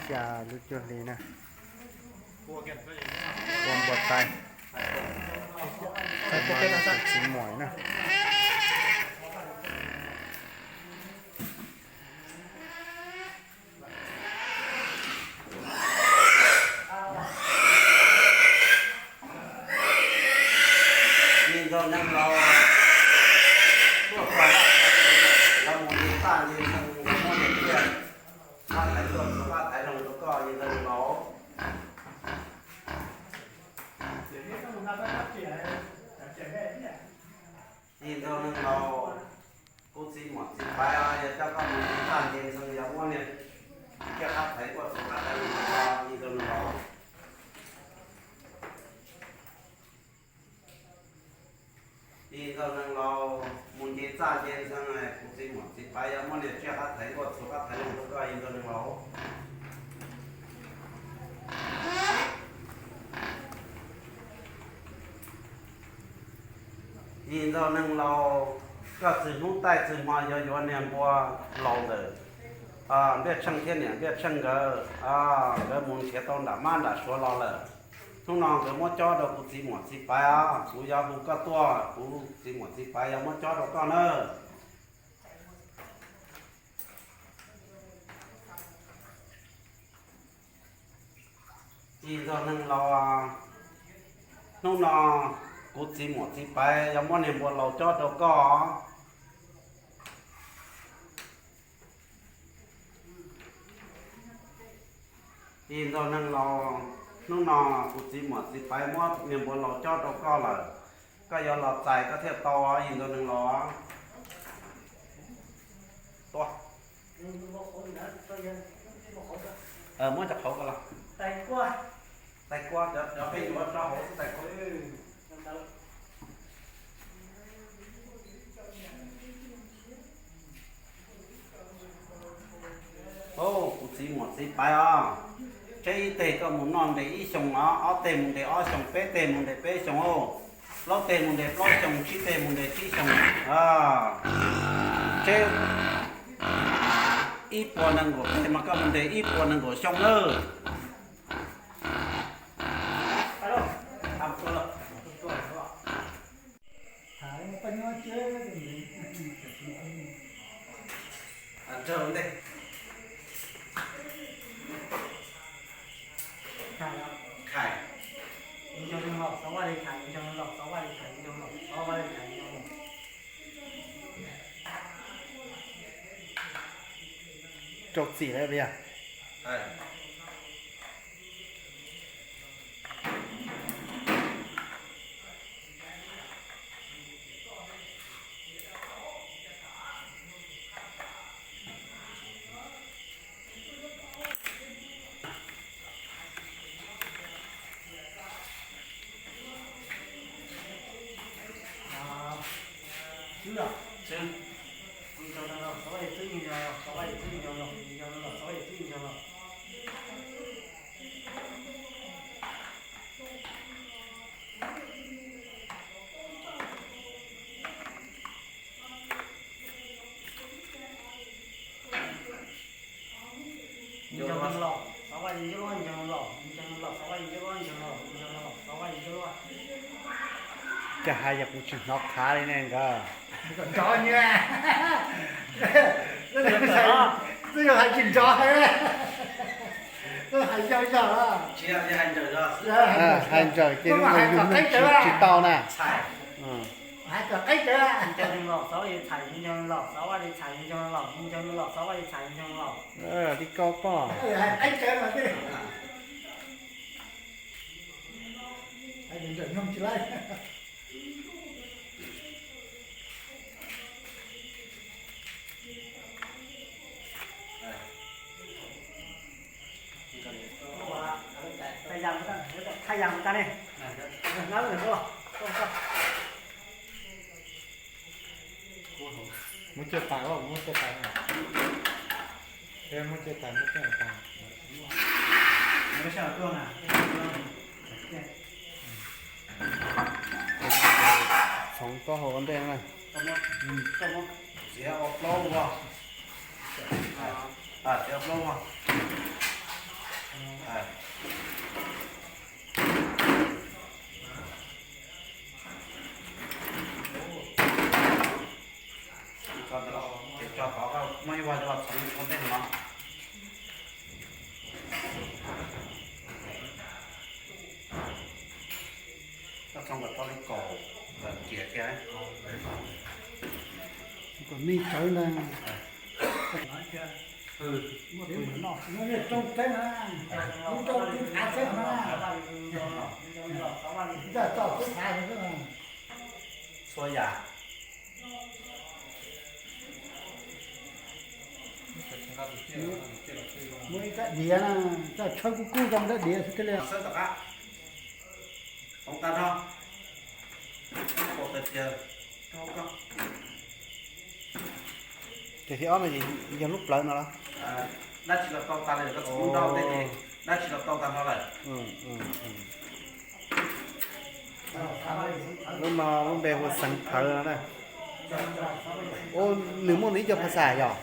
Cas lub cuaj hli na, ua npua tais, kuv txiv muam na. Ib zaug neeg laus tuaj txog laj, tau mus nce txaj nce ntoo, muab niam txiaj hab thaiv tuaj txug qab thaiv loog rau koj, ib zaug neeg laus. Ib zaug neeg laus, kuv txiv muam txiv paiv yog coj koj mus nce txaj nce ntoo, yog muab niam txiaj hab thaiv tuaj txug qab thaiv loog rau koj, ib zaug neeg laus. Ib zaug neeg laus, mus nce txaj nce ntoo, kuv txiv muam txiv paiv yog muab niam txiaj hab thaiv tuaj txug qab thaiv loog rau koj, ib zaug neeg laus. Ib zaug neeg laus, koj txwg hnub taij txwg hmo yuav yuav niag npua laus ntawm Npliaj Tsheej thiab niam Npliaj Tsheej nkawd, nkawd mus nrhiav tau nram mab nram suav los lawm. Hnub no nkawd muab cob rau kuv txiv muam txiv paiv os, kuv yuav hu koj tuaj, kuv txiv muam txiv paiv yuav muab cob rau koj nawb. Ib zaug neeg laus, hnub no kuv txiv muam txiv paiv yuav muab niag npua laus cob rau koj. Ib zaug neeg laus, hnub no kuv txiv muam txiv paiv muab niag npua laus cob rau koj lawm, koj yuav los txais koj thiaj tau, ib zaug neeg laus. Tua. Muab cov qhauv ko los. Tais kua, cov peb yuav rau hauv xwb tais kua. Kuv txiv muam txiv paiv os, tseb ib teg koj mus noj ntes ib xyoos os, ob teg mus ntes ob xyoos, peb teg mus ntes peb xyoos, plaub teg mus ntes plaub xyoos, tsib teg mus ntes tsib xyoos. Tseb ib puas nees nkaum teg mas koj mus ntes ib puas nees nkaum xyoo nawb. Rau txim lawm yog. Cov hais yog kuv tsis hnov qhav li ne nkawd. Twb yog hais tsis nrov, twb hais yog yog. Hais ntsawm ces lub no yug tsis tau na. Li koj poj. Muab coj tas, muab coj tas, muab coj tas, muab coj tas. Txhoov taub hau ua ntej na. Txiav ua plaub ua. Txiav ua plaub ua. Tso ntawd los ces tso tod, koj muab ib vog coj los txhoov ua ntej no. Koj txhoov kom tau li kaum tawm kiag thiab. Kom me tsawv ntag. Muaj tus no, no niag rooj teb na, lub rooj tub thav xwb na. Ntag txoj tub thav xwb na. Txhua yam. Muaj ib rab diav na, coj tshawb kub kub zoo rab diav xwb thiaj li. Xawb tom qab, hloov tag nrho, pom tawm tiag rau koj. Ces thib ob no yog lub plawv no los? Dab tsi los tau tag li, koj txhoov nrau tej ces dab tsi los tau tag nrho lawm. Lub no lub npe hu xeev thawv no na. Ua, nws muaj nws ib co phas xas yog?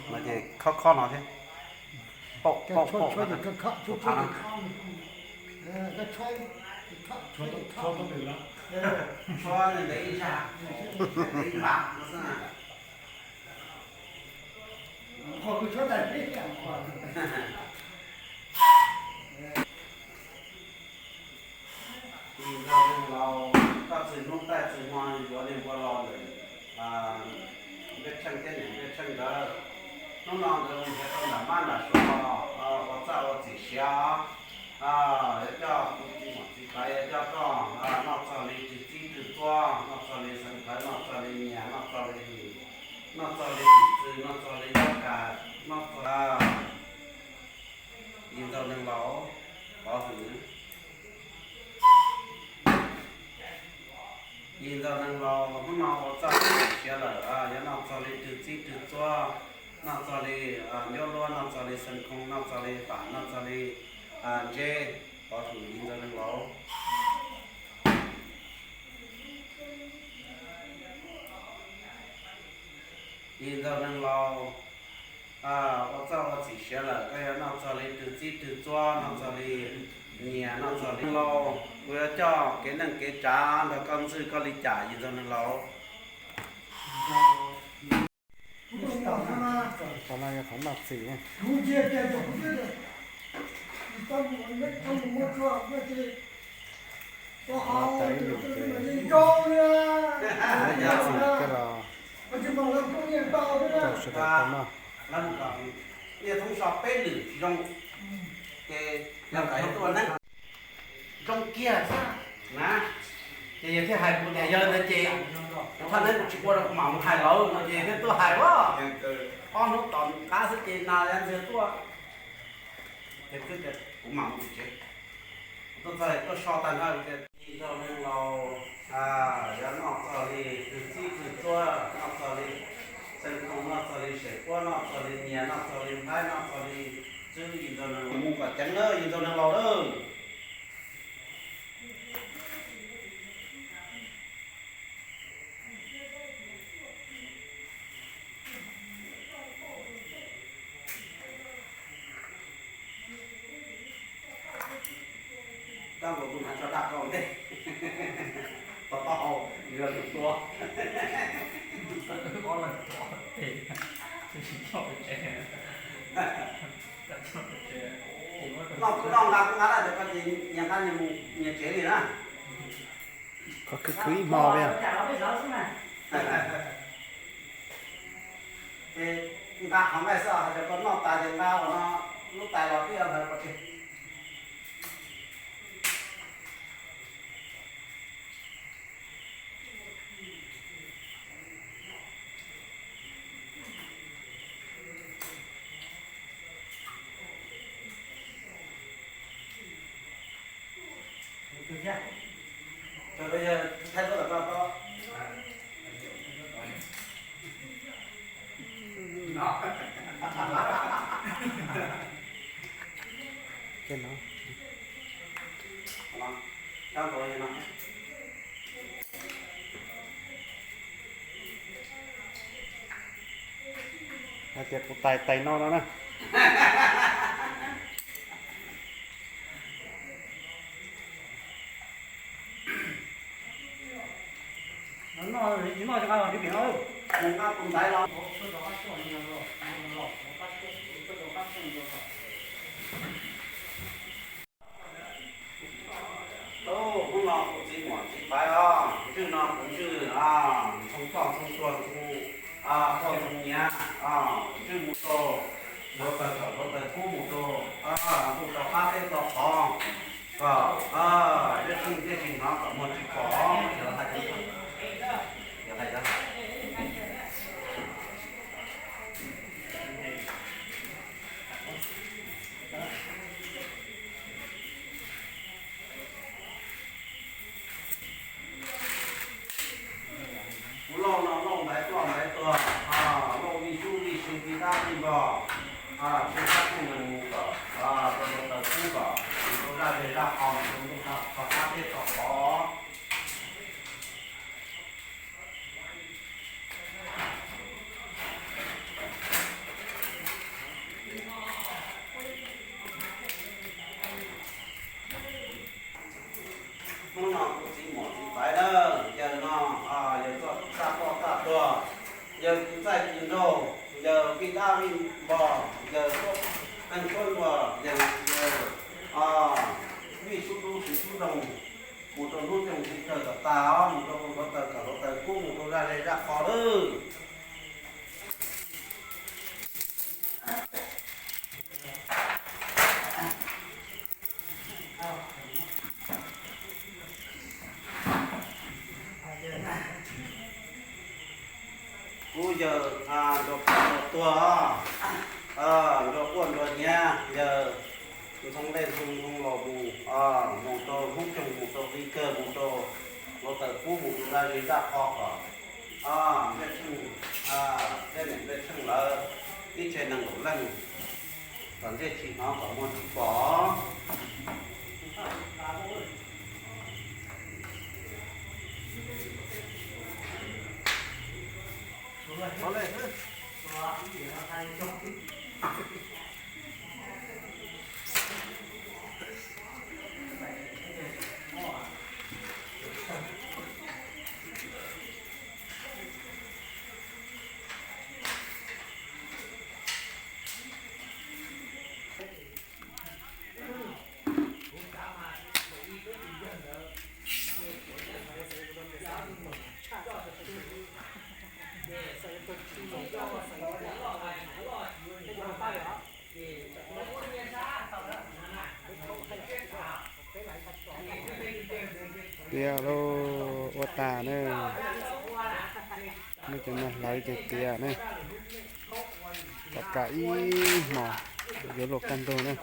No ces khob khob no thiab. Paum paum paum. Tshuab ntawd ib zaj, ib npav no xwb na. Ib zaug neeg laus, koj txwg hnub taij txwg hmo yuav niag npua los ntawm Npej Tsheej thiab niam Npej Tsheej nkawd. Hnub no nkawd mus nrhiav tau nram mab nram suav los ua txaj ua txim siav. Yuav coj kuv txiv muam txiv kwv, yuav coj koj noj txog li rwg txib rwg txuab, noj txog li xeev thawv, noj txog li nyias, noj txog li, noj txog li tim txwv, noj txog li yob kas, noj txog Yig Ntxaug Neeg Laus, pov hwm. Yig Ntxaug Neeg Laus, hnub no ua txaj ua txim siav lawm, yuav noj txog li rwg txib rwg txuab, noj txog li ncuab luab, noj txog li xeev khoo, noj txog li pam, noj txog li ntseb, pov hwm Yig Ntxaug Neeg Laus. Yig Ntxaug Neeg Laus, ua txaj ua txim siav lawm, koj yuav noj txog li rwg txib rwg txuab, noj txog li nyias, noj txog li laus, kuv yuav coj kev neej kev tsav nrog koj ntxwj koj li cas Yig Ntxaug Neeg Laus? Qhov no yog qhov noj txim. Noj txim koj los rau sawv daws tau noj. Niaj thoob so peb lwm tsis zoo, ces yog kawm tuaj neeb zoo kiag xwb na. Ces yog thiaj hais kuv tias yog li ntawd ces kuv thaj neeb kuv tsis ua rau kuv mam mus hais lawv no ces thiaj tuaj hais ua ob hnub tom qab xwb ces nas ya ntxiag tuaj. Ces kuv mam mus tsev, tuaj txog tuaj so tag nrho. Yig Ntxaug Neeg Laus, yuav noj txog li rwg txib rwg txuab, noj txog li xeev khoo, noj txog li saim puab, noj txog li nyias, noj txog li nplhaib, noj txog li tswb, Yig Ntxaug Neeg Laus mus kom ceev na Yig Ntxaug Neeg Laus na. Koj nkaus tus hnav tso daj koj ntej, to taub hau yog tus tua. Noj kuv noj nqa kuv nqa lawm ces koj ces nyias nqa nyias mus nyias tsev li na. Qhov khwv khwv ib hmo li. Ces nqa qhov nqaij xwb, hais tias koj noj tas ces nqa uas no lub tais los twb yuav ntawd pov tseg. Thaij tuaj tom koj. Tej no. Hais tias kuv tais tais no no na. Hnub no kuv txiv muam txiv paiv os, ntswg no kuv ntswg, ntxhoo txoj ntxhoo tuag ntxhoo poj ntxhoo nyiav, ntswg mus rau hluav taws kom hluav taws kub mus rau ntuj rau qab teb tau qhov, kom zej txheej tej tsis hnov kom muag tsis pom, yog hais, yog hais. Kuv lauj no lauj ntaiv tuaj ntaiv tuag, lauj vij sub vij sw vij dab vij npog, tswj sab tswj nees mus kom rau hluav taws kub kom mus rau zaj zej zaj qho, mus rau ntuj rau qab teb tau qhov. Hnub no kuv txiv muam txiv paiv na, yawg no, yawg txoj txaj toj txaj tuag, yawg kwv txaij kwv nraug, yawg vij dab vij npog, yawg tuab qeej tuab nruas, yawg, yawg vij sub dub siv sub doog, mus rau hnub nyoog txiv kawg kom tag os, mus rau hluav taws kom hluav taws kub mus rau zaj zej zaj qho lawm. Kuv yawg nrog poj nrog tuag, nrog quaj nrog nyiav, yawg ntxhoo dej ntxhoo ntxhoo los mus, mus rau hnub nyoog mus rau txiv kawg mus rau hluav taws kub mus rau zaj zej zaj qho kom nplej tsheej, tej niam nplej tsheej lawv ib tse nees nkaum leej kom ntsej tsis hnov kom muag tsis pom. Tiav lauj, ua tas na. Muab cov no hlawv ces tiav na. Tom kam ib hmos yuav luaj kaj ntug na.